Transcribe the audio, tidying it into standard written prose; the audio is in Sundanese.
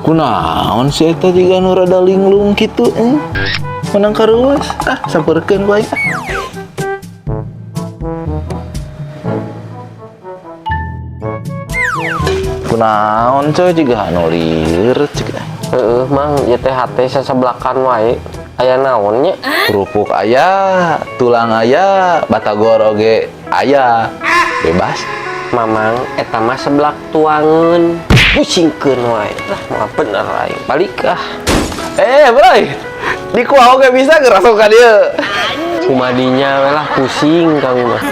Kunaon si eta jiga nu rada linglung kitu eh? Menang karuas. Ah, sampeurkeun ku aing. Kunaon coy jiga anu lieur cek. Heeh, Mang, ieu teh hate saseblakan wae. Aya naon nya? Kerupuk aya, tulang aya, batagor oge aya. Bebas. Mamang, eta mah seblak tuangeun. Pusingkeun wae. Lah, moal bener aing. Balik ah. Eh, bro. Di kuah oge bisa ngerasuk ka dieu. Kumadinya we lah pusing kamu mah.